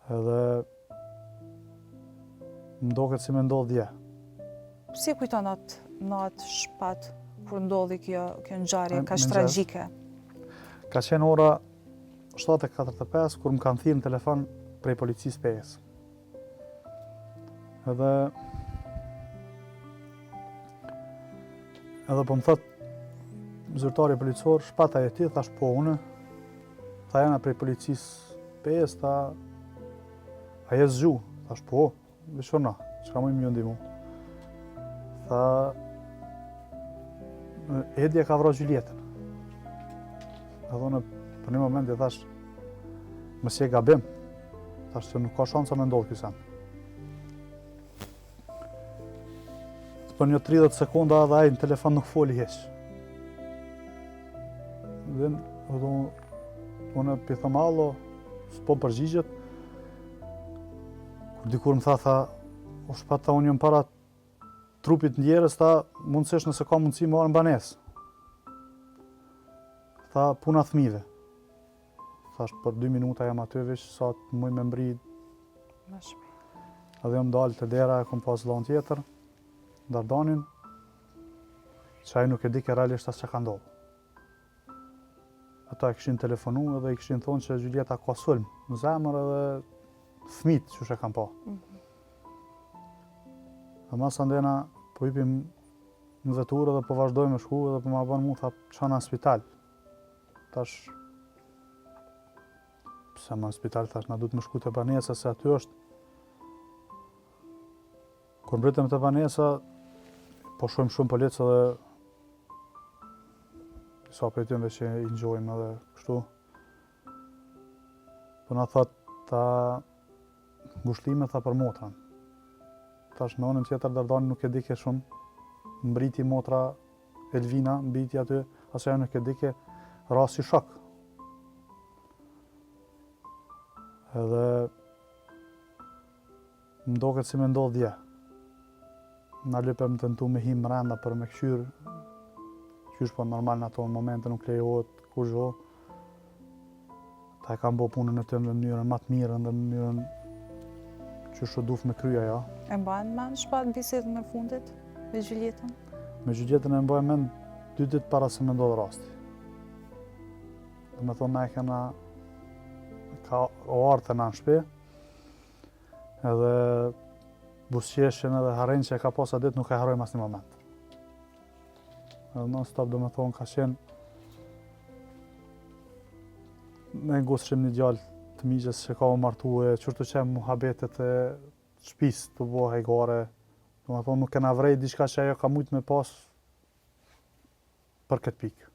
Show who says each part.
Speaker 1: Edhe më doket si me ndodhë dje.
Speaker 2: Si e kujton atë natë Shpat kur ndodhi kjo, kjo ngjarje kaq tragjike?
Speaker 1: Ka qenë ora 7.45 kur më kanë thirrë në telefon prej policisë Pejës. Edhe edhe po më thot zyrtari policor, Shpat a je ti, thash po unë, tha jena prej policisë Pejës, tha a je zgju, thash po, veç urdhno, çka muj me ju ndihmu. Tha, Edi e ka vra Gjyljetën. Edhe unë për një moment i thash, mos je gabim, thash se nuk ka shansa me ndodhë ky sen. Për një 30 sekonda edhe ai në telefon nuk foli hiç. Dhe edhe unë p'i thom allo, s'po përgjigjet. Kur dikur më tha, tha, o Shpat tha, unë jam para trupit ndjerës, tha, mundësisht nëse ka mundësi me ardhë në banesë. Tha, puna thmive. Thash, për dy minuta jam aty, veç sa të muj me mbri.
Speaker 2: Më shpejt.
Speaker 1: Edhe jam dalë te dera, e kom pas vllaun tjetër, Dardanin, që ai nuk e dike realisht as çka ka ndodhë. Ata e kishin telefonu edhe i kishin thonë që Gjyljeta ka sulm në zemër edhe fmit që e kanë pa. Mm -hmm. Dhe masandena po hipim në veturë dhe po vazhdojmë me shku edhe po ma bën mu tha çona në spital. Tash pse më në spital thash na duhet me shku te banesa se aty është Kur mbritëm te banesa po shohim shumë policë edhe disa prej tyre që i njohim edhe kështu. Po na thot tha ngushllime tha për motrën. Tash në anën tjetër Dardani nuk e dike shumë. Mbriti motra Elvina, mbriti aty, as ajo nuk e dike, ra si shok. Edhe më doket si me ndodhë dje. Na lypëm tentu me hi mrenda për me kqyrë, qysh po normal në ato momente nuk lejohet kurgjo. Ata e kanë bo punën e tyre në mënyrën ma të mirë dhe në mënyrën qysh u duft me kry ajo.
Speaker 2: E mban mend Shpat bisedën e fundit me Gjyljetën?
Speaker 1: Me Gjyljetën e mbaj mend dy ditë para se me ndodhë rasti. Do me thonë, na e kena ka ardhë te na në shpi, edhe buzëqeshjen edhe harenë që e ka pas atë ditë nuk e harrojmë asnjë moment. Edhe non stop do me thonë ka qenë ne ngusshim një djalë të mixhës që ka u martu e qështu që muhabetet e shpis të bo hajgare, do me thonë nuk kena vrej diçka që ajo ka mujtë me pas për këtë pikë.